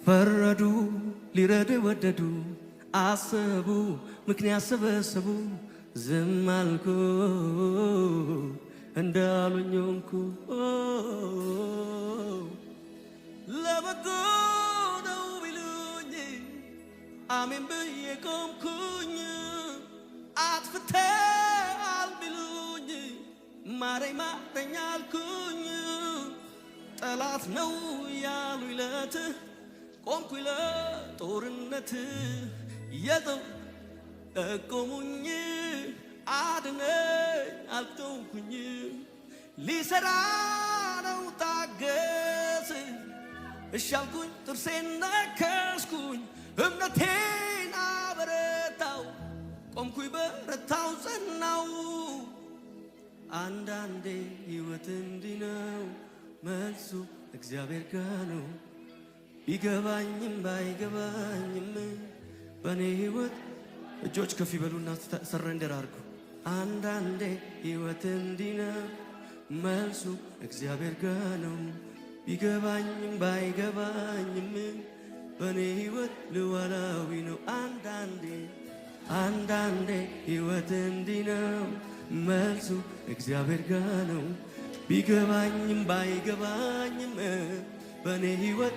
ፈረዱ፣ ሊረዱ ወደዱ፣ አሰቡ፣ ምክንያት ሰበሰቡ። ዝም አልኩ፣ እንዳሉኝ ሆንኩ። ለበጎ ነው ቢሉኝ አሜን ብዬ ቆምኩኝ። አጥፍተሃል ቢሉኝ ማረኝ ማረኝ አልኩኝ። ጠላት ነው ያሉኝ ለት ቆምኩኝ ለጦርነት። የዘው ጠቆሙኝ፣ አድነኝ አልተውኩኝ። ሊሰራ ነው ታገስ፣ እሺ አልኩኝ፣ ጥርሴን ነከስኩኝ፣ እምነቴን አበረታው፣ ቆምኩኝ፣ በረታው፣ ጸናው። አንዳንዴ ሕይወት እንዲህ ነው፣ መልሱ እግዚአብሔር ጋ ነው። ቢገባኝም ባይገባኝም በእኔ ሕይወት እጆች ከፍ ይበሉና surrender አድርጉ። አንዳንዴ ሕይወት እንዲህ ነው፣ መልሱ እግዚአብሔር ጋ ነው። ቢገባኝም ባይገባኝም በእኔ ሕይወት ሉዓላዊ ነው። አንዳንዴ አንዳንዴ ሕይወት እንዲህ ነው፣ መልሱ እግዚአብሔር ጋ ነው። ቢገባኝም ባይገባኝም በእኔ ሕይወት